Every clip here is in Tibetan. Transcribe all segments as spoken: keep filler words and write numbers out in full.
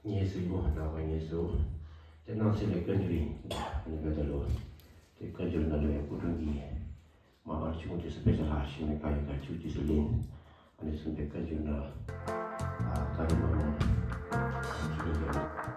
ངེས་སུ་ཡོད་ལགས་པ། ངེས་སུ་དེ་སྣང་སྲིད་ལས་བཀའ་འགྱུར་ཡིན། ཨ་ནི་མེད་ད་ལོ། དེ་བཀའ་འགྱུར་ནང་ལ་ཡང་སྐུ་དྲུང་གིས་མ་ཨར་ཆུང་དུས་སུ་དཔེ་ཆ་ལྷག་ཤེས་ནས་བཀའ་ཡི་བཀའ་ཆུ་དུས་སུ་ལེན། ཨ་ནི་གསུངས་པའི་བཀའ་འགྱུར་ན་ཨ་བཀའ་རེ་མ་མང་ཁྱེད་ཀྱིས་ཡང་།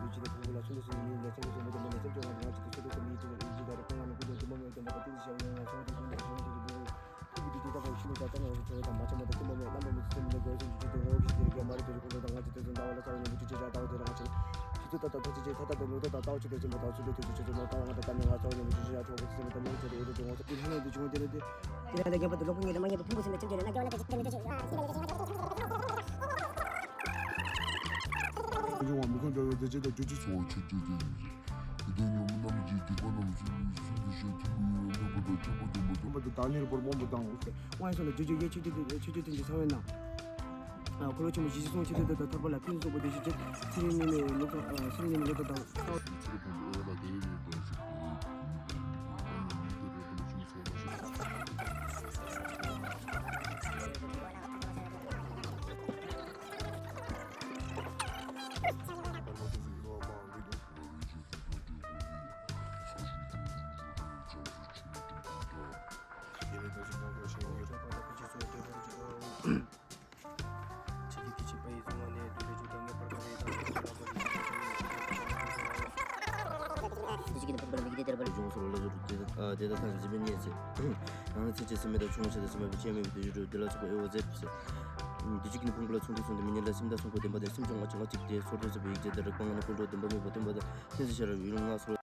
དུས་ཅི་དང་ཕུང་པོ་ལ་ཚོན་དུ་སུན་ནི་ལས་ཚོན་དུ་སུན་མི་དུ་མི་ལས་ཚོན་ཅོ་ང་དུ་ང་ཅི་དུ་ཚོ་དུ་སུན་མི་དུ་ལས་ཡིན་ཅི་དང་རེ་ཁོང་ང་ནི་ཀུན་དུ་དུ་མ་མེད་དུ་མ་དུ་དུ་ཞེས་ཡང་ང་ཚོན་དུ་སུན་དུ་སུན་དུ་སུན་དུ་སུན་དུ། ཀུན་གྱི་དུས་རྟག་པར་ཤི་ལོ་ད་ལྟ་ང་ཚོ་ཚོ་དང་མ་ཆ་མ་དང་ཀུན་མ་མེད་ལམ་པ་མི་ཚེ་མི་ལ་དགོས་སུན་ཅི་དུ་ངོ་གི་ཞི་དེ་རྒྱ་མ་རེ་དུ་ཀུན་དུ་དང་ང་ཅི་དུ་སུན་ད་བ་ལ་ཚ་ཡོང་མི་ཅི་ཅི་ཡ་ད་བ་དུ་རང་ཅི། ཤི་ཚུལ་ད་ལྟ་ཐ་ཅི་ཅི་ད་ལྟ་དུ་ལོ་ད་ད་ད་བ་ཅི་དུ་སུན་མ་ད་ཚུ་དུ་དུ་ཅི་ཅི་ཚུ་ལོ་ད་བ་ང་ད་ད་ནི་ང་ཚོ་ཡོང་མི་ཅི་ཅི་ཡ་ཆོག་གི་སུན་མ་ད་ལོ་ཅི་དུ་ངོ་ཚ་དུ་ཧ་ལ་དུ་ཅི་ངོ་དེ་ལ་དེ། དེ་ལ་རྒན་པ་དུ་ལོ་ཀུན་ངེས་ལ་མ་ངེས་པ་ཕུང་པོ་སེམས་ལ་ཅི་ཅི་ལ་ན་རྒྱ་བ་ལ་ད་ཅི་དེ་ནི་ཅི་ཅི། ཡོང་བ་མི་ཁོང་འདྲ་བའི་བདེ་སྐྱིད་དང་བཅུ་གཅིག་ཚོགས་ཆེ་བསྟོད་དེ་ཡིན། དེ་དག་ཉོན་མོངས་རྣམས་ཀྱི་སྡིག་པ་རྣམས་ཀྱི་སེམས་ཀྱི་ཤུགས་ཀྱིས་ཤེས་ཐུབ་པའི་རྣམ་པ་དང་ཁྱད་པར་ལྡན་པ་དང་། ད་ནི་རུ་པར་མང་པོ་དང་། དབང་ཡོད་ལ་ཇོ་ཇོ་ཡེ་ཆོས་ཀྱི་ཆོས་ཀྱི་དོན་གྱི་ཚང་བའི་ནང་། འཁོར་ལོ་ཆེན་པོ་ཞི་བདེ་གསུང་ཆོས་དོན་དང་ཐར་པ་ལ་ཕན་ཚུན་གསོག་པ་དེ་ཞིག་ཅེས་ཚེ་རིང་ཉི་མའི་ལོ་ཙཱ། ཚེ་རིང་ཉི་མའི་ལོ་ཙཱ་དང་། ཚེ་རིང་ཕུང་པོ་ཨེ་ལ་དེ་ཡིན་དང་ཞིག་ཁྱེད་ཀྱི་ཁྱི་ཆེ་པ་ཡི་བཟུང་བ་ནས་བདུད་ལས་བཅུག་དང་ངེས་པར་ག་རེ་དང་ངེས་པར་ལ་པ་ལས་བཅུག་དང་ངེས་པར་ག་རེ་དང་། དེ་ཞིག་གིས་ནི་ཕུང་པོ་ལ་མི་དགེ་དེ་ལྟར་བར་བྱུང་སོང་ལ་ལ་ཟུར་དུ་དེ་དེ་ལ་ཐང་ཟིན་པའི་ཉེས་ཟེར། ཡང་ན་ཚེ་ཆེ་སེམས་མེད་དང་ཆུང་ཆེ་དང་སེམས་མེད་པའི་ཆེ་མེད་པའི་དུས་རུ་དེ་ལ་སོགས་པ་ཨེ་འོ་ཟེར་ཟེར། དེ་ཞིག་གིས་ནི་ཕུང་པོ་ལ་ཚོན་དུ་སོང་དེ་མི་ཉེས་ལ་སེམས་དང་སོང་པོ་བདེན་པ་དེ་སེམས་བྱུང་བ་ཅིག་ལ་གཅིག་དེ་སོར་དུ་ཟིན་པའི་ཡིག་བརྒྱ་དེ་རིག་པ་ང་ནི་ཀུན་འགྲོ་བདེན་པ་མེད་པ་བདེན་པ་དང་ཁྱེད་ཚེ་ཤ་ར་ཡུལ་ལྔ་སོགས།